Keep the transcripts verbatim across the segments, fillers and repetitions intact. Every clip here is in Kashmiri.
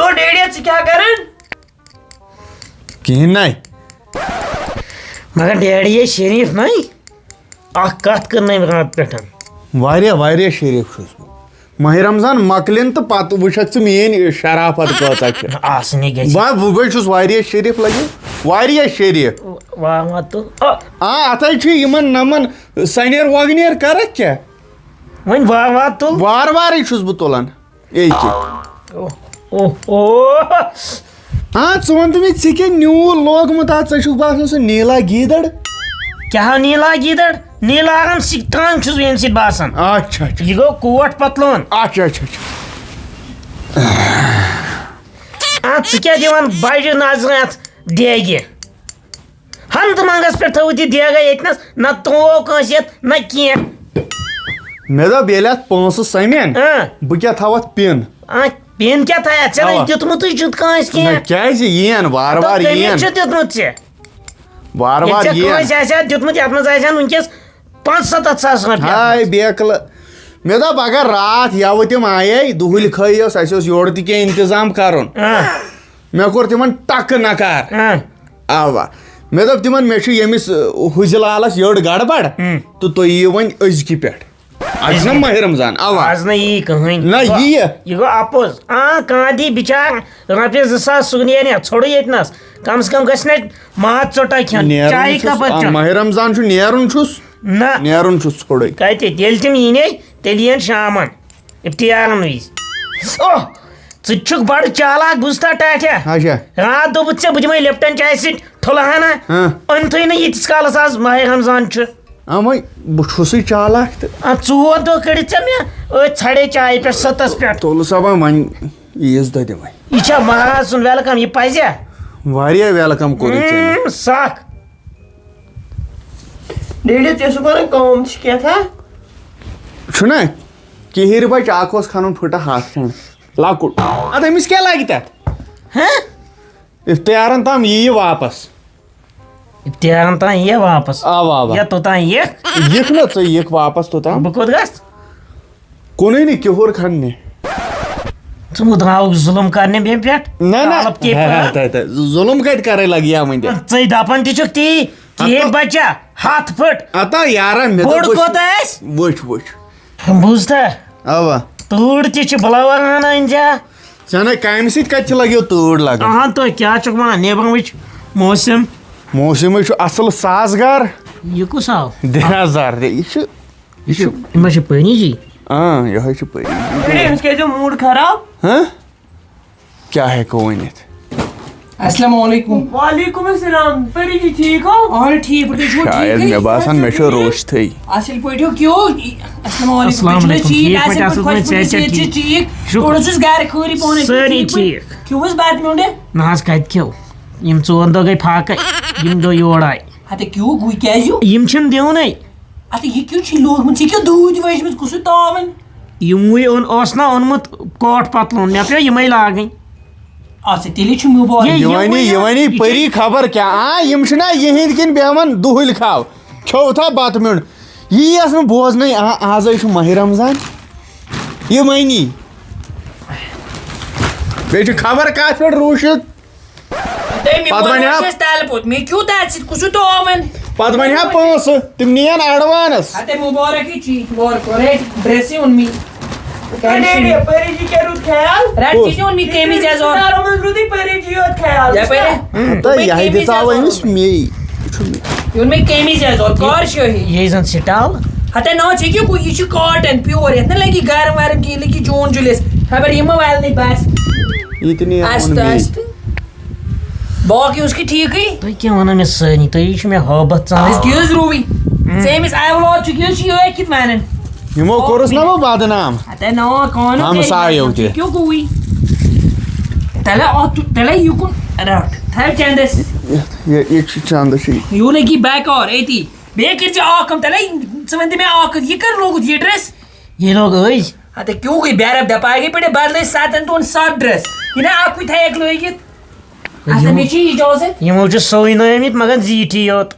او ڈیڈیا، ژٕ کیٛاہ کران؟ کِہیٖنۍ نَے۔ مگر ڈیڈی یے شریٖف نَے، اَکھ کَتھ کٔر نہٕ أمۍ راتہٕ پٮ۪ٹھ۔ واریاہ، واریاہ شریٖف چھُس بہٕ۔ ماہِ رمضان مۄکلِن تہٕ پَتہٕ وٕچھَکھ ژٕ میٛٲنۍ شرافت کۭژاہ چھِ۔ آسنی گژھِ۔ بہٕ، بہٕ، بہٕ چھُس واریاہ شریٖف لَگہِ، واریاہ شریٖف۔ وارٕ وارٕ تُل۔ آ۔ آ، اَتھَے چھُ یِمَن نَمَن سَنیر وۄگنیر کَرَکھ کیٛاہ؟ وۄنۍ وارٕ وارٕ تُل۔ وارٕ وارٕے چھُس بہٕ تُلان۔ یے کہِ۔ او، او، او۔ آ، ژٕ وَن تہٕ مےٚ، ژےٚ کیٛاہ نیوٗل لوگمُت اَتھ؟ ژےٚ چھُکھ باسان سُہ نیٖلا گیٖدڑ؟ کیٛاہ نیٖلا گیٖدڑ؟ نیٖلا آرام سۭتۍ تام چھُس بہٕ ییٚمہِ سۭتۍ باسان۔ اچھا، اچھا۔ یہِ گوٚو کوٹ پتلون۔ اچھا، اچھا، اچھا۔ آ، ژٕ کیٛاہ دِوان بَجہِ نظرِ اَتھ دیگہِ؟ ہَنٛدٕ منٛگَس پٮ۪ٹھ تھٲوٕتھ یہِ دیگا ییٚتنَس، نہ ترٛوو کٲنٛسہِ یَتھ، نہ کینٛہہ۔ مےٚ دوٚپ، ییٚلہِ اَتھ پونٛسہٕ سَمن، اۭں۔ بہٕ کیٛاہ تھاوَتھ پِن؟ اۭں، پِن کیٛاہ تھایَتھ؟ ژےٚ نَے اَوا۔ دیُتمُتٕے چھُتھ کٲنٛسہِ نہ، کینٛہہ۔ کیٛازِ یِیَن؟ وارٕ وارٕ تہٕ کٔمِس یِیَن۔ چھُ دیُتمُت ژےٚ؟ وارٕ ییٚلہِ وارٕ ژےٚ یِیَن۔ کٲنٛسہِ آسہِ ہا دیُتمُت، یَتھ منٛز آسہِ ہا وٕنۍکٮ۪س پانٛژھ سَتَتھ ساس رۄپیہِ اَتھ ہاے منٛز۔ بیکلہٕ۔ مےٚ دوٚپ، اگر راتھ یَوٕ تِم آیے، دُہٕلۍ کھٲیِس، اَسہِ اوس یورٕ تہِ کینٛہہ اِنتظام کَرُن۔ اۭں۔ مےٚ کوٚر تِمن ٹکہٕ نکار۔ اۭں۔ اوا۔ مےٚ دوٚپ تِمن، مےٚ چھُ ییٚمِس، ٲ، حُزِ لالس یٔڈ گڑبڑ، اۭں۔ تہٕ تُہۍ یِیِو وۄنۍ أزکہِ پٮ۪ٹھ۔ از چھُنہ ماہِ رمضان، اوا۔ از نہ یی کٕہٕنۍ۔ نہ یی۔ یہِ گوٚو اپُز۔ آ، کانٛہہ دی بِچار رۄپیہِ زٕ ساس، سُہ نیرِ ژھوٚرُے ییٚتہِ نس۔ کم سے کم گژھِ نہ ماز ژوٚٹا کھیوٚن، نیرُن چایہِ چھُس، کپا آ، چیوٚن۔ ماہِ رمضان چھُ، نیرُن چھُس۔ نہ۔ نیرُن چھُس ژھوٚرُے۔ کتہِ؟ ییٚلہِ تِم یِنے، تیٚلہِ یِن شامن۔ افتیارن وِزِ۔ اوہ، ژٕ تہِ چھُکھ بڑٕ چالاک، بوٗزتھا ٹاٹھیا؟ اچھا۔ راتھ دوٚپُتھ ژےٚ، بہٕ دِمے لپٹن چایہِ سۭتۍ ٹھُلہٕ ہنا۔ ہاں۔ أنتھٕے نہٕ ییٖتِس کالس از ماہِ رمضان چھُ۔ اَمے، بہٕ چھُسٕے چالاک تہٕ۔ آ، ژور دۄہ کٔڑِتھ ژےٚ مےٚ أتھۍ ژھڑے چایہِ پٮ۪ٹھ، سٔتس پٮ۪ٹھ۔ تولہٕ صٲبا، وۄنۍ عیٖذ دۄہ دِمے۔ یہِ چھا مہراز سُنٛد welcome، یہِ پزیا؟ واریاہ welcome کوٚرُے ژےٚ مےٚ۔ اۭں، سکھ۔ ڈیڈی، ژےٚ چھُکھ وَنان کٲم چھِ کینٛہہ تھا؟ چھُنہ؟ کِہِرۍ بَچہٕ اَکھ اوس کھَنُن پھٕٹہٕ ہَتھ کھنٛڈ، لۄکُٹ۔ اَدٕ أمِس کیٛاہ لَگہِ تَتھ؟ ہہ؟ اِفتِیارَن تام یی یہِ واپَس۔ اِفتِیارَن تام یی واپَس؟ اَوا، اَوا۔ یا توٚتام یِکھ؟ یِکھ نہ ژٕ، یِکھ واپَس توٚتام۔ بہٕ کوٚت گژھٕ؟ کُنُے نہٕ، کِہُر کھننہِ۔ ژٕ مہٕ درٛاوُکھ ظُلُم کرنہِ مےٚ پٮ۪ٹھ۔ نہ، نہ۔ طالب کے ہا، ہا، پٲٹھۍ۔ تہ، تہ، ظُلُم کتہِ کرے لگہِ یہِ وۄنۍ تہِ؟ ژٕے دپان تہِ چھُکھ تی، کِہِرۍ ہتہ۔ بچہ، ہتھ پھٕٹ۔ ہتہ یارا، مےٚ بوٚڑ دوٚپ وٕچھ۔ کوٗتاہ آسہِ؟ وٕچھ، وٕچھ۔ بوٗزتھا؟ اوا۔ تۭر تہِ چھِ بلاوان انان ژےٚ۔ ژےٚ نے کامہِ سۭتۍ کتہِ چھِ لگیو تۭر لگان؟ اہن، تُہۍ کیٛاہ چھُکھ ونان؟ نیبرِم وٕچھ موسم۔ موسمٕے چھُ اصل سازگار۔ یہِ کُس آو؟ درازار دے، یہِ چھُ یہِ چھُ، یہِ ما چھُ پٔری جی؟ آ، یِہوٚے چھُ پٔری جی۔ أمِس کیٛازِ گوٚو موٗڈ خراب؟ ہہ؟ کیٛاہ ہٮ۪کو ؤنِتھ؟ السلام علیکم۔ وعلیکم السلام۔ پٔری جی ٹھیٖک ہو؟ اہن ٹھیٖک پٲٹھۍ، تُہۍ چھِو ٹھیٖک شاید پٲٹھۍ؟ مےٚ باسان مےٚ چھُ روٚش تھٕے۔ اصٕل پٲٹھۍ ہو کیٛو؟ السلام علیکم۔ السلام تُہۍ چھِو علیکم۔ ٹھیٖک؟ ٹھیٖک اَصٕل پٲٹھۍ پٲٹھۍ، صحت چھا صحت چھا ٹھیٖک؟ ٹھیٖک؟ شُکر۔ تُہۍ اوسُس گرِ خٲرٕے پانَے سٲری ٹھیٖک پٲٹھۍ؟ ٹھیٖک۔ کھیوٚوُس بَتہٕ میوٚنٛڈ؟ نہ حظ، کَتہِ کھیوٚو؟ یِم ژور دۄہ گٔے فاقے، یِم دۄہ یور آے۔ ہتے کیٛو گوٚو کیٛازِ ہیوٗ؟ یِم چھِنہٕ دِونَے۔ اَتھ یہِ کیٛو چھِ لوگمُت؟ یہِ کیٛاہ دوٗدۍ وٲجمٕژ؟ کُس ہیوٗ تاوَن؟ یِموٕے اوٚن، اوس نہ اوٚنمُت کوٹ پتلون، مےٚ پیوٚو یِمَے لاگٕنۍ۔ اَچھا، تیٚلے چھُ مُبارک۔ یہِ، یہِ یِوانی، وَنہِ یِوانی یہِ پٔری چھِ خبر کیٛاہ۔ آ، یِم چھِنہ یِہِنٛدۍ کِنۍ بیٚہوان دُہٕلۍ کھاو۔ کھیوٚو تھا بَتہٕ میوٚنٛڈ۔ یی ٲس نہٕ بوزنَے۔ آ، آزَے چھُ ماہِ رمضان۔ یِمَے نی۔ بیٚیہِ چھُ خبر کَتھ پٮ۪ٹھ روٗشِتھ۔ تٔمۍ پتہٕ ووٚن وَنہِ ہا اَسہِ تَلہٕ پوٚت، مےٚ کیٛوٗتاہ اَتہِ سۭتۍ کُس ہیوٗ تاوَن؟ پتہٕ وَنہِ ہا پونٛسہٕ، تِم نِیَن advance۔ ہتے مُبارک یہِ چی، مُبارک کوٚر، ہے، dress یہِ اوٚن مےٚ۔ ڈیڈی، پٔری جی کیٛاہ روٗد خیال؟ رَٹ کُس؟ یہِ اوٚن مےٚ قمیٖض یَزار۔ رِشتہٕ دارو منٛز روٗدٕے پٔری جی یوت خیال، یَپٲرۍ؟ چھُنہ؟ ہتا، یہِ اوٚن مےٚ یہِ دِژاو قمیٖض أمِس یَزار۔ مے۔ یہِ چھُ مے۔ یہِ اوٚن مےٚ قمیٖض یَزار، کر چھُ یہِ؟ یہِ زَن سٹال۔ ہتے نا، ژےٚ کیٛاہ گوٚو؟ یہِ چھُ cotton pure، یَتھ نہ لَگہِ گرم ورم کِہیٖنۍ، لَگہِ جوٗن جُلیَس۔ خبر یہِ ما والہِ نہٕ بَس۔ یہِ تہِ نیرِ آستہٕ، اوٚن مے۔ آستہٕ۔ باقٕے اوس کہِ ٹھیٖکٕے؟ تُہۍ کیٛاہ وَنان مےٚ سٲری؟ تُہۍ چھِو مےٚ ہٲبتھ ژَلان۔ أسۍ کیٛاہ حظ روٗوٕے؟ ژےٚ أمِس اولاد چھُ کیٛاہ حظ چھِ یِہوٚے کِتھ وَنان؟ یِمو کوٚرُس نہ بہٕ بدنام۔ ہتے نو، کون ہمسایو تہِ۔ کیٛاہ گوٚوٕے؟ تَلے اَتھ، تَلے یہِ کُن رَٹھ۔ تھاو چَندَس۔ یہِ، یہِ، یہِ چھُ چَندَس یہِ۔ یہِ لَگی بیکار أتی۔ بیٚیہِ کٔرۍ زِ اَکھ کٲم، تَلے ژٕ وَن تہٕ مےٚ اَکھ کَتھ، یہِ کَر لوگُتھ یہِ dress؟ یہِ لوگ أزۍ۔ ہتے کیٛاہ گوٚو بیرب دپاے گٔے پٲٹھۍ بدلے ستن دۄہن ستھ dress۔ یہِ نا اکُے تھایکھ لٲگِتھ۔ اصل یِمو، مےٚ چھُ اجازت۔ یِمو چھُ سُوٕنٲومٕتۍ مگر زیٖٹھی یوت۔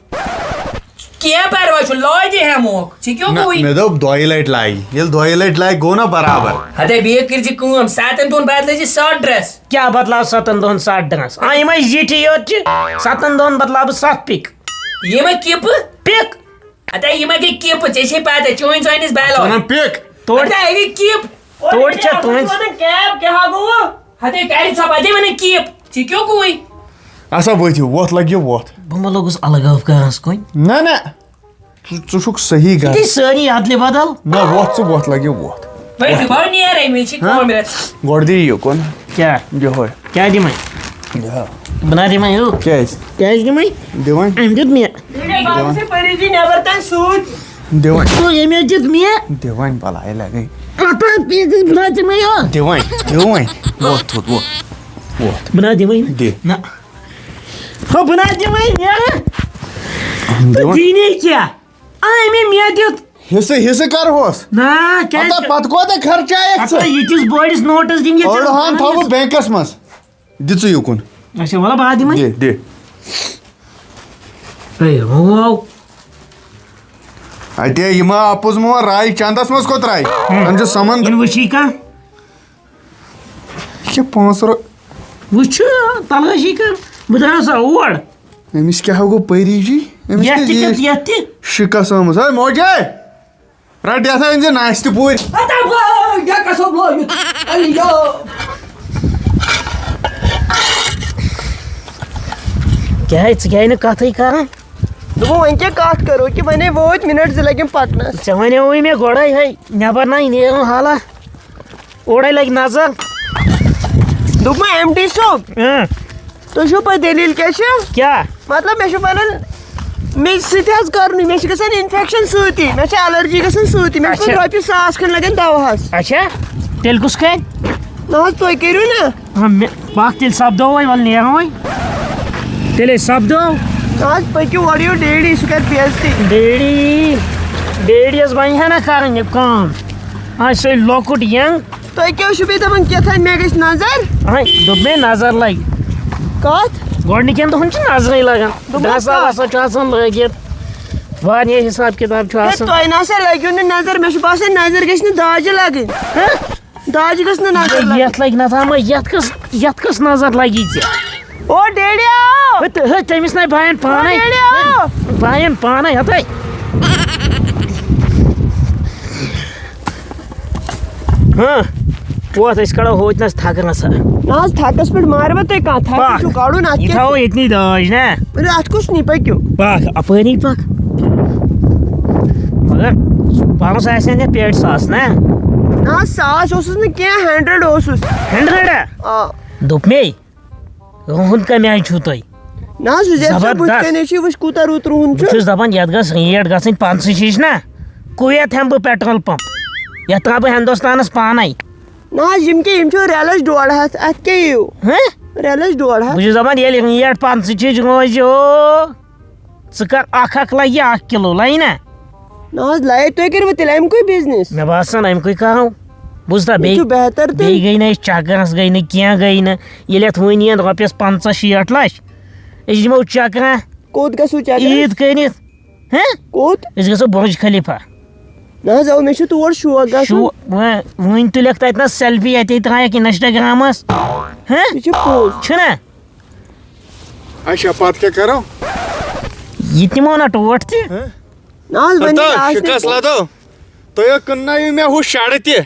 کینٛہہ پرواے چھُنہٕ، لٲگۍ تہِ ہٮ۪موکھ۔ ژٕ کیٛاہ نہ، گوٚوُے؟ مےٚ دوٚپ دۄیہِ لٹہِ لایہِ۔ ییٚلہِ دۄیہِ لٹہِ لایہِ، گوٚو نہ برابر۔ ہتے بیٚیہِ کٔرۍ زِ کٲم، ستن دۄہن بدلٲے زِ ستھ ڈرس۔ کیٛاہ بدلاو ستن دۄہن ستھ ڈرس؟ آ، یِمے زِٹھۍ یوت چھِ، ستن دۄہن بدلاو بہٕ ستھ پِک۔ یِمے کِپہٕ؟ پِک۔ ہتے یِمے گٔے کِپہٕ، ژےٚ چھے پتہ، چٲنۍ زٲنِس بلوے۔ ونان پِک۔ توڑ۔ ہتے یہِ گٔے کِپ۔ توڑ چھےٚ تُہنٛز۔ کیب کیٛاہ گوٚو؟ ہتے کَرِ ژھۄپہٕ، ہتے ونان کِپ۔ ژےٚ کیٛاہ گوٚوُے؟ اسا ؤتھِو، وۄتھ لگہِ وۄتھ۔ بہٕ ما لوٚگُس الگٲو کٲنٛسہِ کُنہِ؟ نہ، نہ۔ ژٕ، ژٕ چھُکھ صحیح گژھ۔ ییٚتہِ سٲری ادلہِ بدل۔ نہ، وۄتھ ژٕ، وۄتھ لگہِ وۄتھ۔ وۄتھ۔ بہٕ نیرے، مےٚ چھِ ہاں؟ کٲم رژھ۔ گۄڈٕ دِ یہِ یُکُن۔ کیٛاہ؟ یِہوے۔ کیٛاہ دِمے؟ یہِ۔ بہٕ نہ دِمے ہُہ۔ کیٛازِ؟ کیٛازِ دِمے؟ دِ وۄنۍ۔ أمۍ دیُت مےٚ۔ دِ وۄنۍ۔ پٔرِو جی نٮ۪بر تام سۭتۍ۔ دِ وۄنۍ۔ تہٕ ییٚمۍ دیُت مےٚ۔ دِ وۄنۍ بلاے لگے۔ اَتھ حظ پیٖسِس بہٕ نہ دِمے ہُہ۔ دِ وۄنۍ۔ دِ وۄنۍ۔ وۄتھ تھوٚد، وۄتھ۔ وۄتھ۔ بہٕ نہ دِمے۔ دِ۔ نہ۔ ہو، بہٕ نہ دِمے نیرٕ۔ دِ تہٕ وۄنۍ۔ دیٖنے کیٛاہ؟ آ، أمۍ مےٚ دیُت۔ حصہٕ، حصہٕ کر ہوس؟ نہ، کیٛازِ؟ ہتا پتہٕ کوتاہ خرچایکھ ژٕ؟ ہتا ییٖتِس بٔڑِس نوٹس دِم ییٚتہِ۔ أڑہان تھاوٕ بینکس منٛز۔ دِ ژٕ یُکُن۔ اچھا، وَلہٕ بہٕ دِمے۔ دِ، دِ۔ اے، ہو۔ اتے یہِ ما اپُز مو راے چندس منٛز کوٚت راے؟ ہم۔ تٔمۍ چھُ سمن۔ یِنہٕ وٕچھی کانٛہہ۔ یہِ کیٛاہ پانٛژھ رو-، وٕچھ، تلٲشی کر، بہٕ درٛاس سا اور۔ أمِس کیٛاہ گوٚو پٔری جی؟ أمِس یتھ کیٛاہ تہِ ییٖژ کیٛاہ، یتھ تہِ۔ شِکس آمٕژ؟ ہے موجے، رٹ یتھ أنۍ زِ ناشتہٕ پوٗرۍ۔ ہتا بہٕ، یا قسم لٲگِتھ۔ اے یا۔ کیٛاہ، ژٕ کیٛازِ نہٕ کتھٕے کران؟ دوٚپُن، وۄنۍ کیٛاہ کتھ کرو کہِ وۄنۍ وٲتۍ منٹ زٕ لگن پکنس۔ ژےٚ ونیووُے مےٚ گۄڈے، ہے، نٮ۪بر نہ نیرُن حالا۔ اورے لگہِ نظر۔ دوٚپمَے، ایم ڈی صٲب، اۭں۔ تُہۍ چھُو پَتہٕ دٔلیٖل کیٛاہ چھِ؟ کیٛاہ؟ مطلب، مےٚ چھُ وَنان، مےٚ سۭتۍ حظ کَرنُے، مےٚ چھِ گژھان اِنفٮ۪کشَن سۭتی، مےٚ چھِ الرجی گژھان سۭتی، مےٚ چھِ اچھا۔ پَتہٕ رۄپیہِ ساس کھنٛڈ لَگان دَوہَس۔ اچھا، تیٚلہِ کُس کَرِ؟ نہ حظ، تُہۍ کٔرِو نہ۔ ہاں، مےٚ، پَکھ تیٚلہِ سَپدو وۄنۍ، وَلہٕ نیرو وۄنۍ۔ تیٚلہِ أسۍ سَپدو۔ نہ حظ، پٔکِو اورٕ یور ڈیڈی، سُہ کَرِ بے عزتی۔ ڈیڈی، ڈیڈیَس بَنہِ ہا نہ کَرٕنۍ یہِ کٲم۔ آ، سُے لۄکُٹ ینگ۔ تُہۍ کیٛاہ چھِو بیٚیہِ دَپان، کیٛاہ تام مےٚ گژھِ نظر؟ اَہَے، دوٚپ مےٚ نظر لَگہِ۔ کَتھ؟ گۄڈٕنِکٮ۪ن دۄہَن چھِ نظرٕے لَگان۔ دوٚپمَس دَسا کَتھ؟ وَسا چھُ آسان لٲگِتھ۔ واریاہ حِساب کِتاب چھُ ہے، آسان۔ تۄہہِ نہ سا لَگِو نہٕ نظر، مےٚ چھُ باسان نظر گژھِ نہٕ داجہِ لَگٕنۍ۔ ہہ؟ داجہِ گژھِ نہٕ نظر لَگٕنۍ۔ یَتھ لَگہِ نہ تھاما، یَتھ کٔژ، یَتھ کٔژ نظر لَگی ژےٚ؟ او ڈیڈیو! ہے، تٔمِس نَے بایَن پانَے۔ او ڈیڈیو! بایَن پانَے، ہَتَے۔ ہاں، ووت، أسۍ کڑو ہوتنس تھکہٕ نسا۔ نہ حظ، تھکس پٮ۪ٹھ ماروا تُہۍ کانٛہہ؟ تھکہٕ پکھ۔ چھُ کڑُن، اتھ یہِ کیٛاہ؟ تھاوو ییٚتنٕے دٲج، نا؟ ؤلِو، اتھ کُس نی، پٔکِو۔ پکھ، اپٲری پکھ۔ مگر پانس آسہِ ہا نہٕ پیٹہِ ساس، نا؟ نہ حظ، ساس اوسُس نہٕ کینٛہہ، ہنڈرڈ اوسُس۔ ہنڈرڈ ہا؟ آ۔ دوٚپ مے، رُہُن کَمہِ آیہِ چھُو تۄہہِ؟ نہ حظ، حُزیر صٲب، بٕتھِ زبردست۔ کَنے چھُ، وٕچھ کوٗتاہ رُت رُہُن چھُ۔ بہٕ چھُس دَپان، یَتھ گژھِ ریٹ گژھٕنۍ پنٛژٕہِچ نا، کُویت ہٮ۪مہٕ بہٕ پیٹرول پمپ، یَتھ ترٛاوٕ بہٕ ہِندوستانَس پانَے۔ نہ حظ، یِم کیٛاہ، یِم چھِ ریلَس ڈۄڈ ہَتھ، اَتھ کیٛاہ یِیِو؟ ہہ؟ ریلَس ڈۄڈ ہَتھ۔ بہٕ چھُس دَپان، ییٚلہِ ریٹ پنٛژٕہِچ روزِ، او، ژٕ کر اکھ اکھ لگہِ اکھ کِلوٗ، لگہِ نا؟ نہ حظ، لایے تُہۍ کٔرِو تیٚلہِ اَمہِ کُے بِزنِس۔ مےٚ باسان اَمہِ کُے کرو۔ بوٗزتھا، یہِ بیٚیہِ، چھُ بہتر تیٚلہِ۔ بیٚیہِ گٔے نہٕ أسۍ چکرس، گٔے نہٕ کینٛہہ، گٔے نہٕ۔ ییٚلہِ اَتھ وُنہِ یِن رۄپیَس پنٛژاہ شیٹھ لچھ، أسۍ دِمو چکرا کوٚت گژھو چکرس؟ عیٖد کٔرِتھ۔ ہہ؟ کوٚت؟ أسۍ گژھو برج خلیفہ۔ نہ حظ، اَوٕ مےٚ چھُ تور شوق گژھُن۔ شو-، وۄنۍ، وُنہِ تُلٮ۪کھ تَتہِ نَس سیلفی، اَتے ترٛایَکھ انسٹاگرامس۔ ہہ؟ یہِ چھُ پوٚز۔ چھُنہ؟ اچھا، پتہٕ کیٛاہ کرو؟ یہِ تہِ مو نہ ٹوٹھ تہِ۔ ہہ؟ نہ حظ، وۄنۍ ہتا، آسہِ نہٕ شِکس لدو۔ تُہۍ ہو کٕننٲیِو مےٚ ہُہ شڈٕ تہِ۔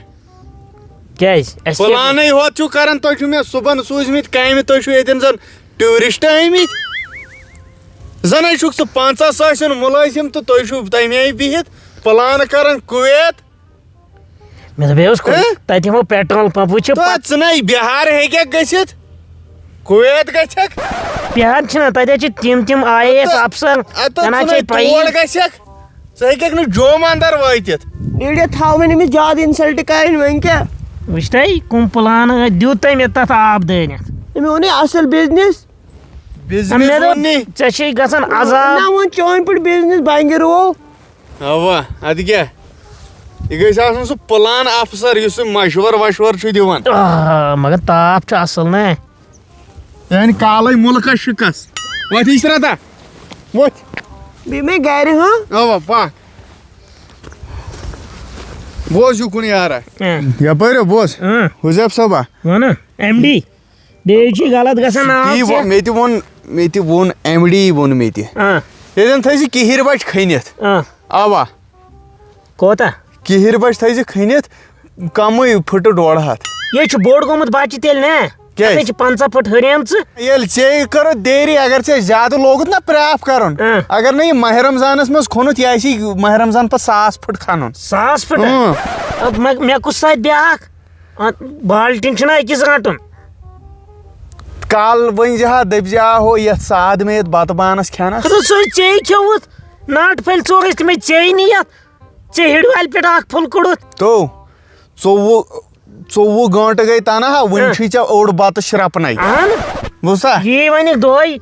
کیٛازِ؟ اَسہِ کیٛاہ؟ پلانٕے ہوت چھُو کران، تُہۍ چھِو مےٚ صُبحن سوٗزمٕتۍ کامہِ، تُہۍ چھِو ییٚتٮ۪ن زن ٹوٗرِسٹ آمٕتۍ۔ زن ہے چھُکھ ژٕ پنٛژاہ ساسن مُلٲزِم تہٕ تُہۍ چھِو تَمہِ آیہِ بِہِتھ پلان کران کویت۔ مےٚ دوٚپ، ہے، اوس کوٚر، ہہ؟ تَتہِ ہٮ۪مو پیٹرول پمپ، وٕچھ یہِ تہٕ پتہٕ۔ ژٕ نے بِہار ہیٚکیٚکھ گٔژھِتھ، کویت گژھکھ۔ بِہار چھِنہ، تَتہِ حظ چھِ تِم تِم آی اے ایس تہٕ، افسر، اَدٕ تَنہٕ حظ ژٕ چھے نے پَیی۔ تور گژھکھ، ژٕ ہیٚکیٚکھ نہٕ جوم اندر وٲتِتھ۔ ڈیڈی تھاو وۄنۍ أمِس زیادٕ insult کَرٕنۍ، وۄنۍ کیٛاہ؟ وٕچھ تۄہہِ، کُم پٕلان دیُت تۄہہِ مےٚ تَتھ آب دٲرِتھ۔ أمۍ ووٚن ہے اَصٕل business۔ business مےٚ دوٚپ، ووٚن نے۔ ژےٚ چھے گژھان عذاب۔ نہ، وۄنۍ چٲنۍ پٲٹھۍ business بنگہِ رُوو۔ اوا، ادٕ کیٛاہ؟ یہِ گژھِ آسُن سُہ پلان افسر یُس سُہ مشور وشور چھُ دِوان۔ آ، مگر تاپھ چھُ اصل نا۔ یعنی کالے مُلکس شِکس۔ وۄتھ اِشرتا، وۄتھ۔ بیٚیہِ مےٚ گرِ، ہاں؟ اوا، پکھ۔ بوز یُکُن یارا۔ اۭں۔ یپٲرۍ ہو، بوز۔ اۭں۔ حُزیف صٲبا۔ وَنہٕ، ایم ڈی۔ بیٚیہِ چھُے غلط گژھان ناو تی وو-، ژےٚ۔ مےٚ تہِ ووٚن، مےٚ تہِ ووٚن، ایم ڈی ووٚن مےٚ تہِ۔ اۭں۔ ییٚتٮ۪ن تھٲیزِ کِہِرۍ بچہِ کھٔنِتھ۔ اۭں۔ اوا۔ کوتاہ؟ کِہِرۍ بچہِ تھٲیزِ کھٔنِتھ، کمٕے پھٕٹہٕ ڈۄڈ ہتھ۔ یے چھُ بوٚڑ گوٚمُت بچہِ تیٚلہِ نا؟ کیٛازِ؟ اتھ ہے چھِ پنٛژاہ پھٕٹ ہُریمژٕ۔ ییٚلہِ ژےٚ کٔرٕتھ دیری، اگر ژےٚ زیادٕ لوگُت نا پرٛاپھ کرُن، اۭں۔ اگر نہٕ یہِ ماہِ رمضانس منٛز کھوٚنُتھ، یہِ آسی ماہِ رمضان پتہٕ ساس پھٕٹ کھنُن۔ ساس پھٕٹ؟ اۭں۔ اب مےٚ، مےٚ کُس ساتہِ بیٛاکھ؟ اتھ بالٹیٖن چھُنہ أکِس رٹُن۔ کل ؤنۍ زِ ہا، دٔپۍ زِ آ ہو یتھ ساد مےٚ یتھ بتہٕ بانس کھٮ۪نس۔ خۄدا صٲب، ژےٚ کھیوٚوُتھ ناٹہٕ پھٔلۍ ژور ٲسۍ تِمے ژےٚ نِیتھ۔ ژےٚ ہیٚرِ والہِ پٮ۪ٹھ اکھ پھوٚل کوٚڑُتھ۔ تو، ژوٚوُہ، ژوٚوُہ گٲنٛٹہٕ گٔے تنہا، وُنہِ ہہ۔ چھُے ژےٚ اوٚڑ بتہٕ شرٛپنے۔ اہن۔ بوٗزتھا؟ یی وۄنۍ دۄہے۔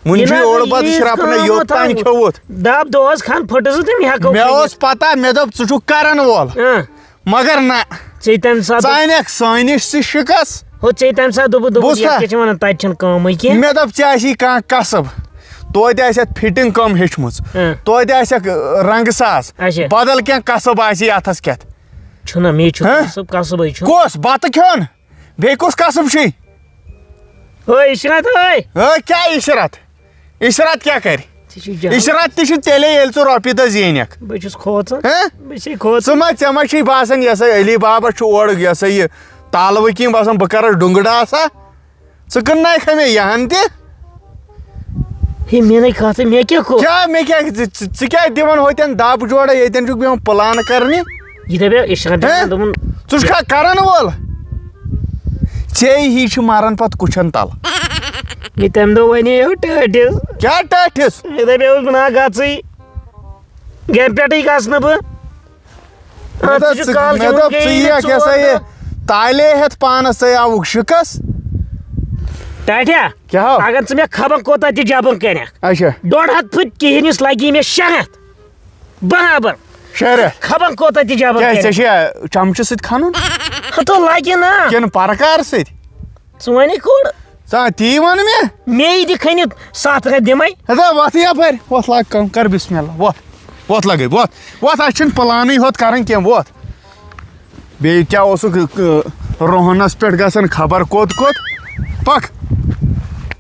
وُنہِ یہِ چھُے نہ اوٚڑ حظ، بتہٕ ییٖژ شرٛپنے، کٲم یوٚت وۄنۍ تام تھاوُن۔ کھیوٚوُتھ۔ دَب دۄہس کھنٛڈ پھٔٹٕس تہٕ تِم ہٮ۪کو مےٚ کھٔنِتھ۔ اوس پتہ، مےٚ دوٚپ ژٕ چھُکھ کرن وول۔ اۭں۔ مگر نہ۔ ژےٚ تَمہِ ساتہٕ ژٕ انکھ سٲنِس تہِ شِکس۔ ہو، ژےٚ تَمہِ ساتہٕ دوٚپُتھ، دوٚپُتھ، بوٗزتھا؟ یَتھ کیٛاہ چھِ وَنان، تَتہِ چھَنہٕ کٲمٕے کینٛہہ۔ مےٚ دوٚپ، ژےٚ آسی کانٛہہ کسب، توتہِ آسٮ۪تھ فِٹِنٛگ کٲم ہیٚچھمٕژ، اۭں۔ توتہِ آسٮ۪کھ رنٛگہٕ ساز، اچھا۔ بدل کینٛہہ کسب آسی اَتھس کٮ۪تھ۔ چھُنہ، مے چھُ ہہ؟ کسب، کسبٕے چھُ۔ کُس؟ بتہٕ کھیوٚن؟ بیٚیہِ کُس کسب چھُے؟ اوے عشرت، اوے۔ ہے، کیٛاہ عشرت؟ عشرت کیٛاہ کرِ؟ ژےٚ چھُے جان۔ عشرت تہِ چھُ تیٚلے، ییٚلہِ ژٕ رۄپیہِ دَہ زیٖنکھ۔ بہٕ چھُس کھوژان۔ ہہ؟ بہٕ چھُسے کھوژان۔ ژٕ ما، ژےٚ ما چھُے باسان، یہِ ہسا علی بابا چھُ اورٕ، یہِ ہسا یہِ تالوٕ کِنۍ باسان، بہٕ کرس ڈُنٛگہٕ ڈاسا؟ ژٕ کٕننایکھا مےٚ یہِ ہن تہِ؟ ہے، مےٚ نے کتھ، مےٚ کیٛاہ کوٚر؟ کیٛاہ مےٚ کیٛاہ، ژٕ، ژٕ، ژٕ کیٛاہ دِوان ہوتٮ۪ن دب جوڑا، ییٚتٮ۪ن چھُکھ بیٚہوان پلان کرنہِ؟ یہِ دَپیو عشرت ہہ؟ دوٚپُن، ژٕ چھُکھا کرن وول؟ ژے ہی چھُ مران پتہٕ کُچھن تل۔ یہِ تَمہِ دۄہ وَنے یو ٹٲٹھِس۔ کیٛاہ ٹٲٹھِس؟ یہِ دَپیو بہٕ نا گژھٕے۔ گرِ پٮ۪ٹھٕے گژھٕ نہٕ بہٕ۔ مےٚ اَتھ دوٚپ، چھُ ژٕ، کالہٕ مےٚ کھیوٚمُت دوٚپ، ژٕ بیٚیہِ یِیَکھ، ژور یہِ ہسا یہِ، دۄہ۔ تالے ہٮ۪تھ پانس ژٕ آوُکھ شِکس۔ ٹاٹھیا، کیٛاہ ہو؟ اگر ژٕ مےٚ خبر کوٗتاہ تہِ جبر کَرکھ، اچھا۔ ڈۄڈ ہتھ پھٕٹۍ کِہِرِس لگی مےٚ شےٚ ہتھ۔ برابر۔ شےٚ رٮ۪تھ؟ خبر کوٗتاہ تہِ جبر کیٛازِ، کَرکھ۔ ژےٚ چھُیا چمچہٕ سۭتۍ کھنُن؟ ہتو لگہِ نا۔ کِنہٕ پرکار سۭتۍ؟ ژٕ وَنے کوٚڑ۔ ژٕ تی وَن مےٚ۔ مے یہِ تہِ کھٔنِتھ ستھ رٮ۪تھ دِمَے۔ ہتا وَتھ یَپٲرۍ، وَتھ لاگ کٲم، کر بسم اللہ، وَتھ۔ وَتھ لَگے، وَتھ۔ وَتھ، اَسہِ چھُنہٕ پلانٕے ہوت کَرٕنۍ کینٛہہ، وَتھ۔ بیٚیہِ کیٛاہ اوسُکھ، ٲ، روہنَس پٮ۪ٹھ گژھان خبر کوٚت کوٚت۔ پَک۔